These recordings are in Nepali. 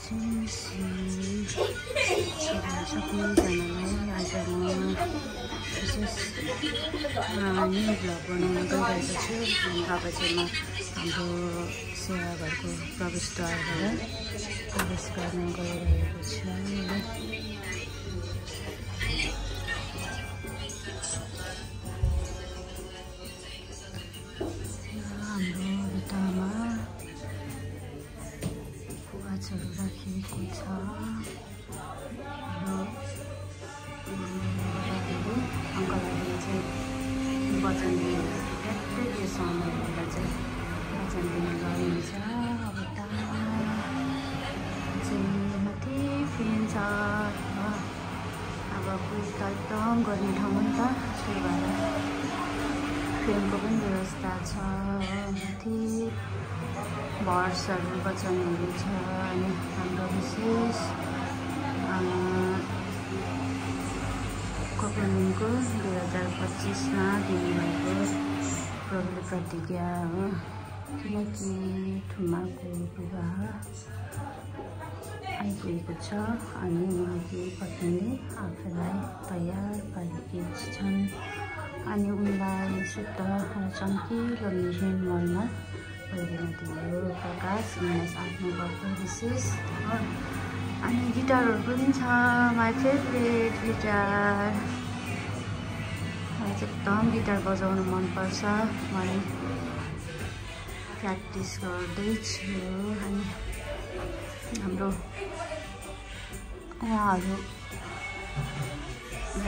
सबैजनालाई आज म विशेष न्यू भ्लग बनाउन गइरहेको छु। अब चाहिँ म हाम्रो सेवा घरको प्रवेशद्वारबाट प्रवेश गर्न गइरहेको छु। हाम्रो भित्तामा फुगाजहरू राखिएको छ र अङ्कलहरूले चाहिँ वचन दिनुहुन्छ ट्याक्कै यो समय हुँदा चाहिँ वचन दिने गरिन्छ। अब चाहिँ माथि फ्रेम छ, अब पुस्ता एकदम गर्ने ठाउँ नि त, त्यही भएर फ्रेमको पनि व्यवस्था छ। माथि भर्सहरू वचनहरू छ अनि हाम्रो विशेष कपलको 2025मा दिनुभएको प्रभुले प्रतिज्ञा हो, किनकि थुमाको विवाह आइपुगेको छ अनि उहाँकी पत्नीले आफूलाई तयार पारेकी छन् अनि उनलाई शुद्ध र चम्किलो मिहिन मलमा पहिरिन दियो। प्रकाश 19 भएको विशेष हो। अनि गिटारहरू पनि छ, माई फेभरेट गिटार। मलाई चाहिँ एकदम गिटार बजाउन मनपर्छ, मैले प्र्याक्टिस गर्दैछु। अनि हाम्रो उहाँहरूलाई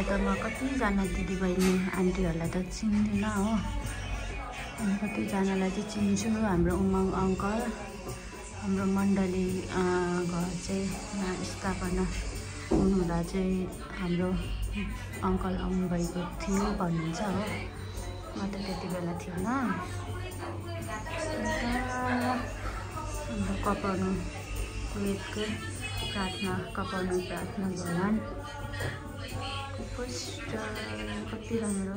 त म कतिजना दिदीबहिनी आन्टीहरूलाई त चिन्दिनँ हो, अनि कतिजनालाई चाहिँ चिन्छु। हाम्रो उमङ अङ्कल, हाम्रो मण्डली घर चाहिँ यहाँ स्थापना हुनुहुँदा चाहिँ हाम्रो अङ्कल आउनुभएको थियो भन्नुहुन्छ हो, म त त्यति बेला थिएन। हाम्रो कपाउनु कुवेतको प्रार्थना, कपाउनु प्रार्थना भगवान कति राम्रो,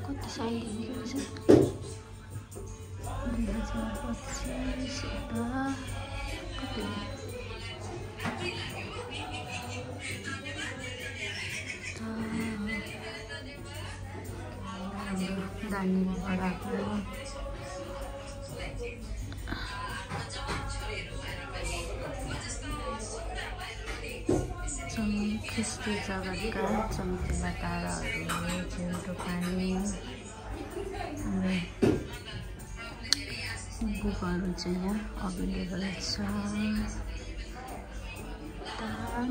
कति साल रहेछ 2025 कति दानी बडाको ख्रिस्टी जगतका चम्किला ताराहरू, चिउटो पानी, बुकहरू चाहिँ यहाँ अभाइलेबल छ।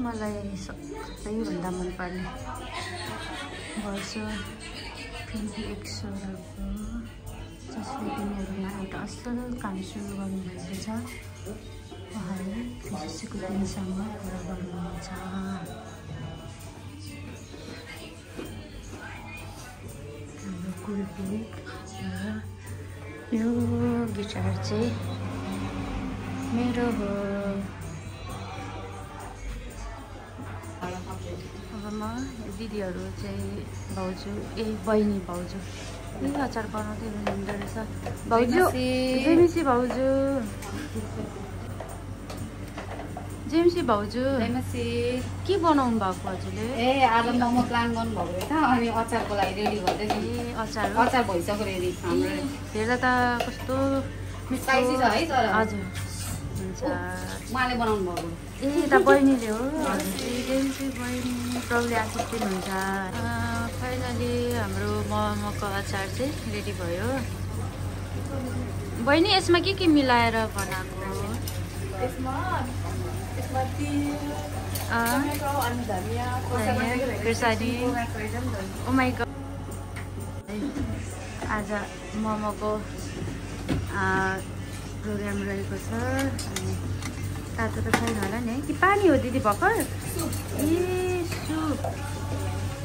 मलाई सबैभन्दा मनपर्ने वर्ष फिल्मी एक्सहरूको, जसले तिनीहरूमा एउटा असल काम सुरु गर्नुभएको छ, उहाँले खुसीको दिनसम्म पुरा गर्नुहुन्छ। हाम्रो कुलपित यो गिटार चाहिँ मेरो हो। अब म दिदीहरू चाहिँ भाउजू बहिनी भाउजू अचार बनाउँदै हुनुहुँदो रहेछ। भाउजू जेमिसी भाउजू, जेम्सी भाउजू के बनाउनु भएको हजुरले? आज मोमो प्लान गर्नुभएको रहेछ अनि अचारको लागि रेडी गर्दैछ। अचार भइसक्यो रेडी। हेर्दा त कस्तो स्पाइसी छ है, तर हजुर हुन्छ। उहाँले बनाउनु भएको त बहिनीले हो, जेम्सी बहिनी प्रभुले आशिष दिनुहुन्छ। फाइनली हाम्रो मोमोको अचार चाहिँ रेडी भयो। बहिनी यसमा के मिलाएर बनाएको? आज मोमोको प्रोग्राम रहेको छ। अनि तातो त छैन होला नि है, कि पानी हो दिदी भर्खर? ए सुप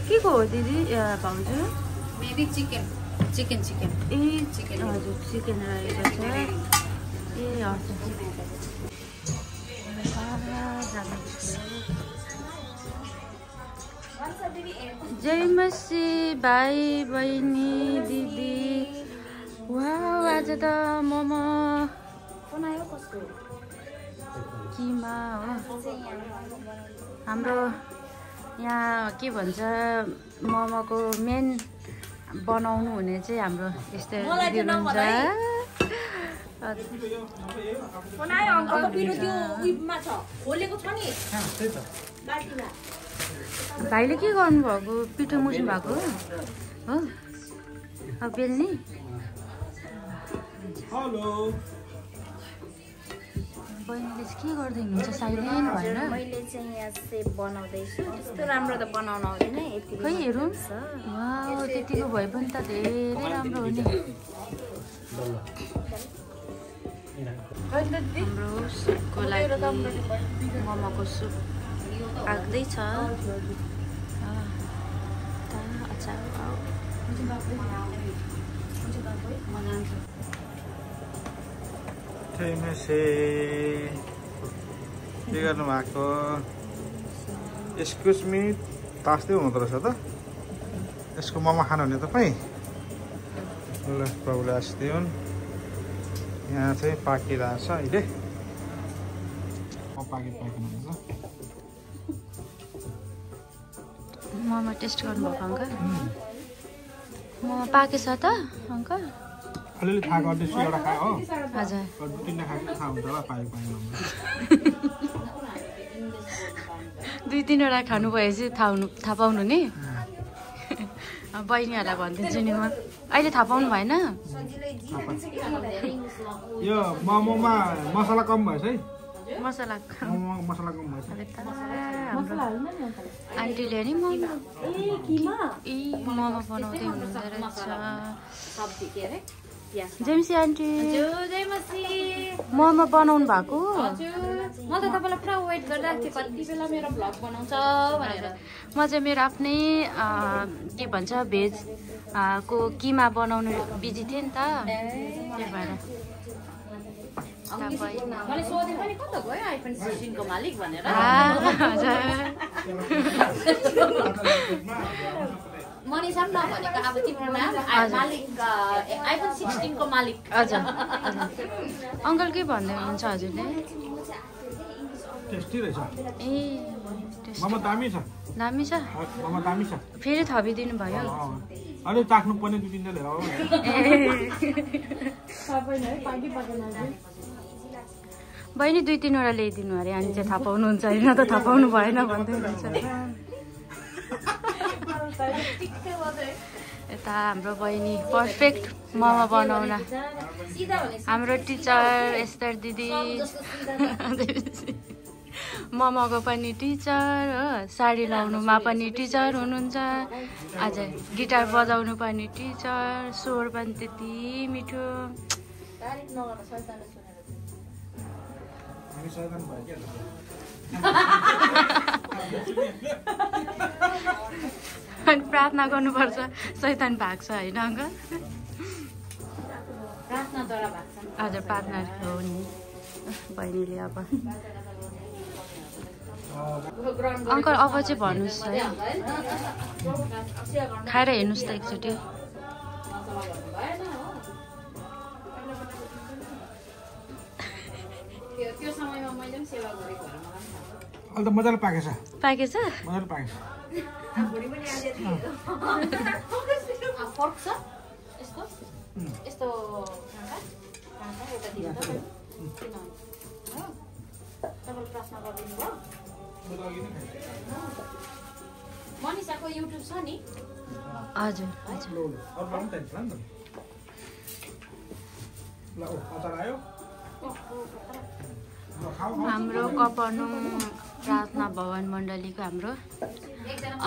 के को हो दिदी भाउजू? मेबी चिकन ए चिकन हजुर चिकन रहेको छ। ए हजुर जय मसी भाइ बहिनी दिदी। वाह आज त मोमो बनायो कसको? किमा हो हाम्रो यहाँ के भन्छ मोमोको मेन बनाउनु हुने चाहिँ हाम्रो यस्तै दिदी हुनुहुन्छ भाइले के गर्नुभएको पिठो मुस्नु भएको हो अब बेल्ने बहिनीले चाहिँ के गर्दै हुनुहुन्छ साइलेन्ट भएर मैले चाहिँ यहाँ सेप बनाउँदैछु त्यस्तो राम्रो त बनाउन आउँदैन यति खै हेरौँ वाउ त्यतिको भए पनि त धेरै राम्रो हो नि हाम्रो सुपको लागि मोमोको सुप पाक्दैछ अचार के गर्नु भएको एक्सक्युज मी तास्तै हुँदो रहेछ त यसको मोमो खानुहुने तपाईँ ल प्रभुले आशिष हुन् यहाँ चाहिँ पाकिरहेछ अहिले पाकिनुहुन्छ मोमो टेस्ट गर्नुभएको अङ्कल मोमो पाकेछ त अङ्कल अलिअलि खा गर्दैछु एउटा खा हो हजुर 2-3 खाएको थाहा हुन्छ होला पाएको दुई तीनवटा खानु भएपछि थाहा पाउनु नि बहिनीहरूलाई भनिदिन्छु नि म अहिले थाहा पाउनु भएन यो मोमोमा मसला कम भएछ है मसला मसला कम भएछ आन्टीले नि मोमो बनाउँदै हुनुहुँदो रहेछ जेम्सी आन्टी मोमो बनाउनु भएको म त तपाईँलाई पुरा वेट गरिरहेको थिएँ कति बेला मेरो भ्लग बनाउँछ भनेर म चाहिँ मेरो आफ्नै के भन्छ भेज को किमा बनाउनु बिजी थिएँ नि त त्यही भएर मैले सोधेँ पनि कता गयो आइफोन 16 को मालिक भनेर मनिषा पनि नभनेको अब तिम्रो नाम मालिक आइफोन 16 को मालिक हजुर अङ्कल के भन्दै हुनुहुन्छ हजुरले टेस्टी रहेछ ए मोमो दामी छ मोमो दामी छ फेरि थपिदिनु भयो अलि चाख्नु पर्ने 2-3 ले हो बहिनी 2-3 वटा ल्याइदिनु अरे अनि चाहिँ थाहा पाउनुहुन्छ होइन त थाहा पाउनु भएन भन्दै हुनुहुन्छ यता हाम्रो बहिनी पर्फेक्ट मोमो बनाउन हाम्रो टिचर एस्तर दिदी मोमोको पनि टिचर हो साडी लाउनुमा पनि टिचर हुनुहुन्छ अझ गिटार बजाउनु पनि टिचर स्वर पनि त्यति मिठो अनि प्रार्थना गर्नुपर्छ शैतान भाग्छ होइन अङ्कल हजुर प्रार्थना हो नि बहिनीले अब अङ्कल अब चाहिँ भन्नुहोस् है खाएर हेर्नुहोस् त एकचोटि त्यो समयमा मैले पनि सेवा गरेको होला अहिले त मजाले पाकेछ मजाले पाकेछ भुडी पनि फर्क छ यस्तो यस्तो एउटा दिनु त तपाईँले प्रश्न गरिदिनु भयो मनिषाको युट्युब छ नि हजुर हाम्रो कपरनुम प्रार्थना भवन मण्डलीको हाम्रो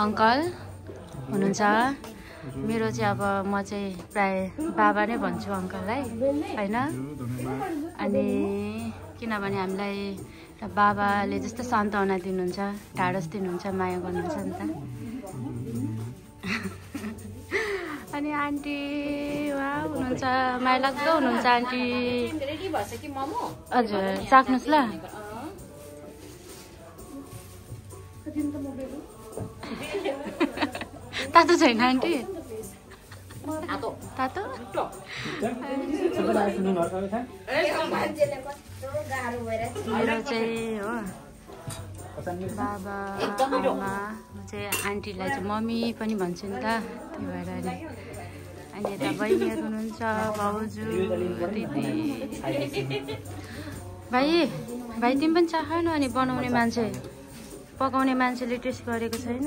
अङ्कल हुनुहुन्छ मेरो चाहिँ अब म चाहिँ प्राय बाबा नै भन्छु अङ्कललाई होइन अनि किनभने हामीलाई बाबाले जस्तो सान्त्वना दिनुहुन्छ ढाडस दिनुहुन्छ माया गर्नुहुन्छ नि त अनि आन्टी वा हुनुहुन्छ माया लाग्दो हुनुहुन्छ आन्टी हजुर चाख्नुहोस् ल तातो छैन आन्टी तातो मेरो चाहिँ हो बाबा आमा चाहिँ आन्टीलाई चाहिँ मम्मी पनि भन्छु नि त त्यही भएर नि अनि यता बहिनीहरू हुनुहुन्छ भाउजू दिदी भाइ तिमी पनि चाह न अनि बनाउने मान्छे पकाउने मान्छेले टेस्ट गरेको छैन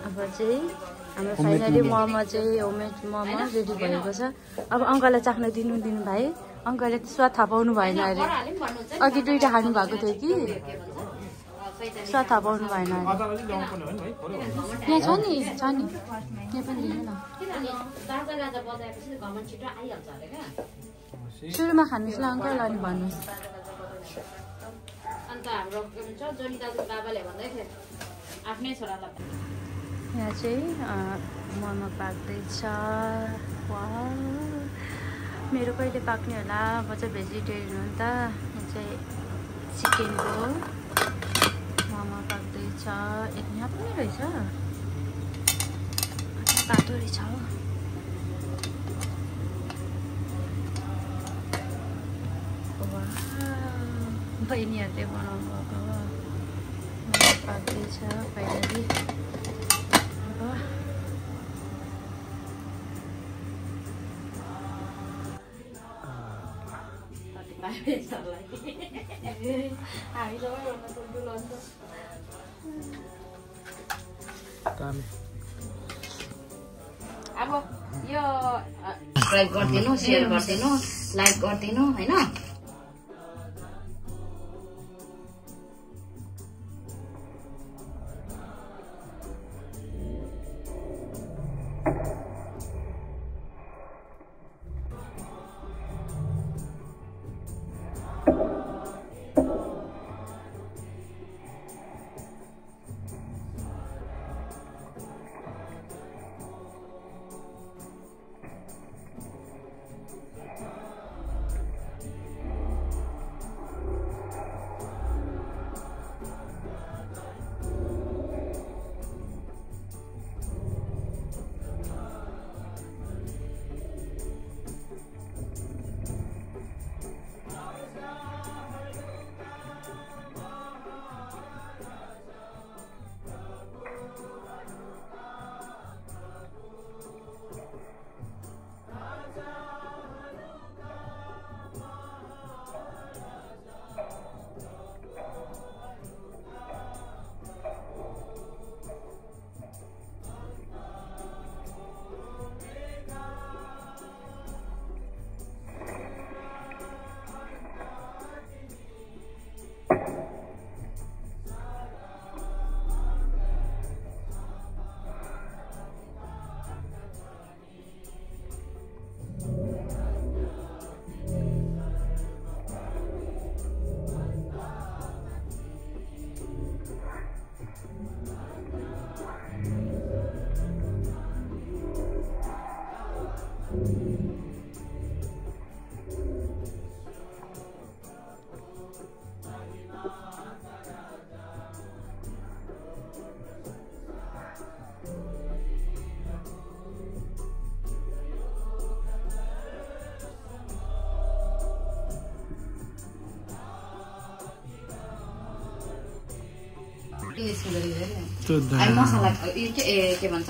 अब चाहिँ हाम्रो फाइनली मोमो चाहिँ होममेड मोमो रेडी भएको छ अब अङ्कललाई चाख्न दिनु भाइ अङ्कलले स्वाद थाहा पाउनु भएन अरे अघि दुईटा खानु भएको थियो कि स्वाद थाहा पाउनु भएन अरे यहाँ छ नि यहाँ पनि दिनु न सुरुमा खानुहोस् ल अङ्कल अनि भन्नुहोस् यहाँ चाहिँ मोमो पाक्दैछ मेरो कहिले पाक्ने होला म चाहिँ भेजिटेरियन हो नि त यहाँ चाहिँ चिकनको मोमो पाक्दैछ यहाँ पनि रहेछ तातो रहेछ हो बहिनीहरूले बनाउनु भएको हो पाक्दैछ फाइनली अब यो सब्सक्राइब गरिदिनु शेयर गरिदिनु लाइक गरिदिनु हैन मसला के भन्छ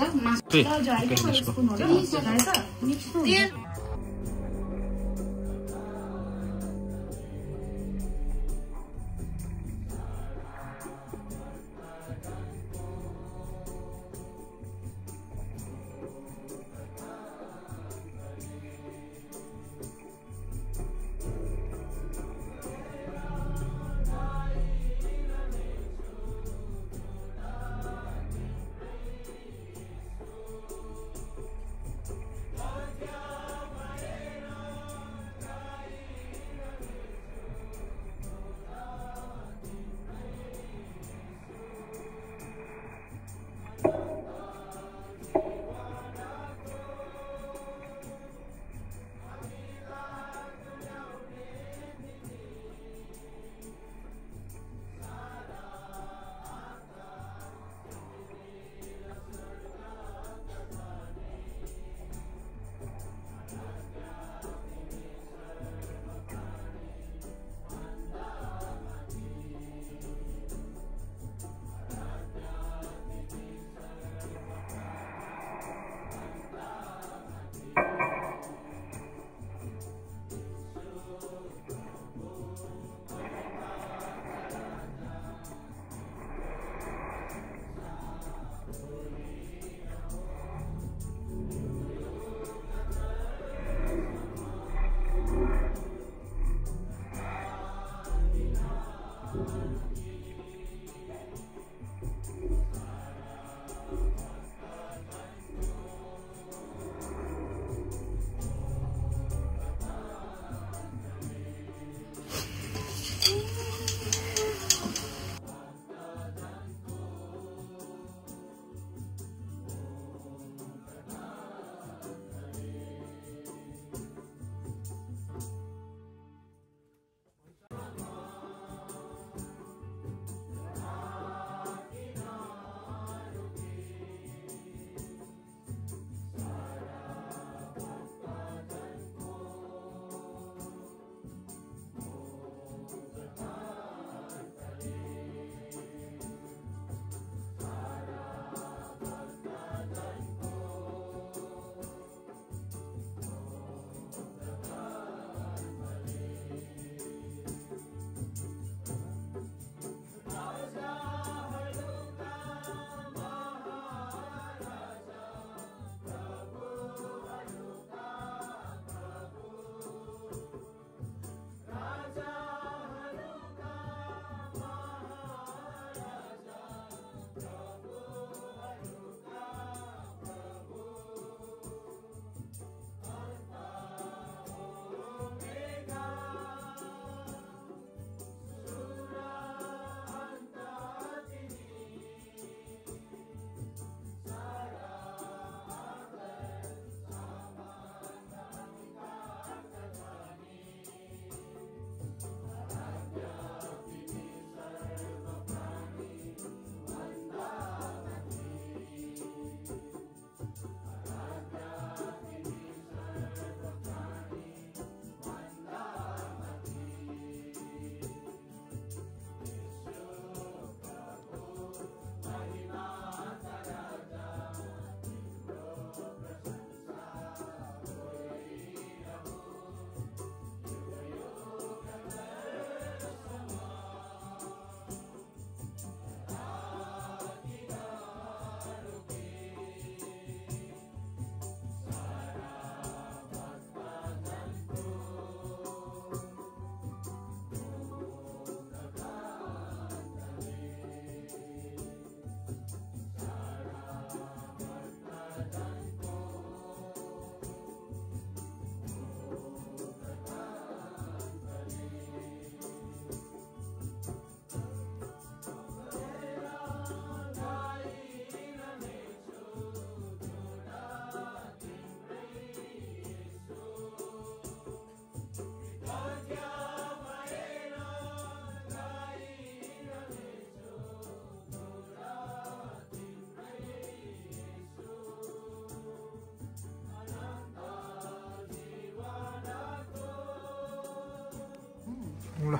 ल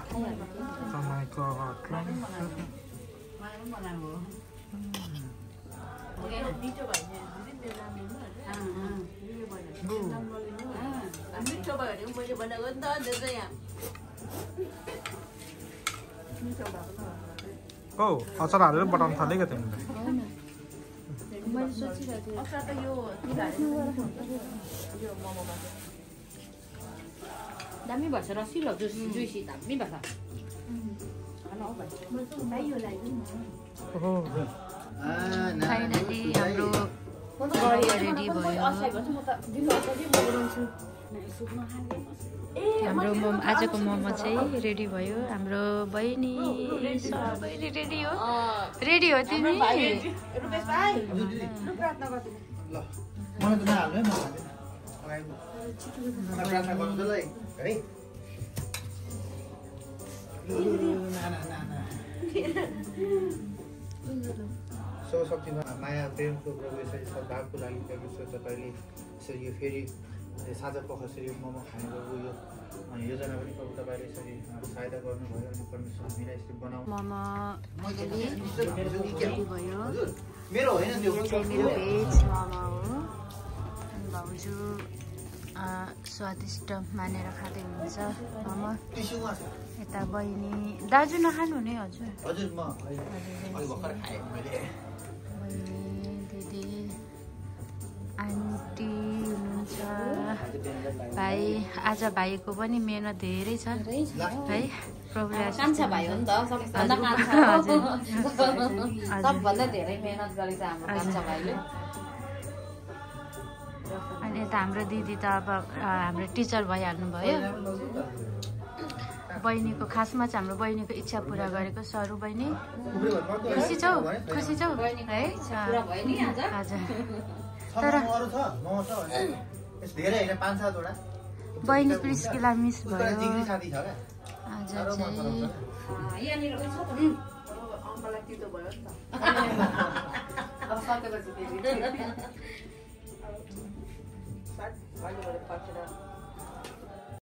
तपाईँको अचार हालेर बटाउनु थालेको तिमीले दामी भन्छ रसिलो जुइसी दामी भन्छ फाइनली हाम्रो रेडी भयो हाम्रो आजको मोमो चाहिँ रेडी भयो हाम्रो बहिनी रेडी हो तिमी शक्तिमा माया प्रेमको यसरी सद्भावको लागि परमेश्वर तपाईँले यसरी यो फेरि साँझ पख यसरी मोमो खानेको यो योजना पनि प्रभु तपाईँले यसरी सहायता गर्नुभयो अनि परमेश्वर हामीलाई यसरी बनाउनु भयो मेरो होइन त्यो मेरो भेज मोमो हो भाउजू स्वादिष्ट मानेर खाँदै हुनुहुन्छ मोमो यता बहिनी दाजु नखानु हुने हजुर हजुर म बहिनी दिदी आन्टी हुनुहुन्छ भाइ आज भाइको पनि मेहनत धेरै छ है प्रभुले कान्छा भाइ हो नि त सबभन्दा कान्छा सबभन्दा धेरै मेहनत गरेछ हाम्रो कान्छा भाइले अनि यता हाम्रो दिदी त अब हाम्रो टिचर भइहाल्नु भयो बहिनीको खासमा चाहिँ हाम्रो बहिनीको इच्छा पुरा गरेको सरू बहिनी खुसी छौ है हजुर तर बहिनी प्रिस्किला मिस भयो आज चाहिँ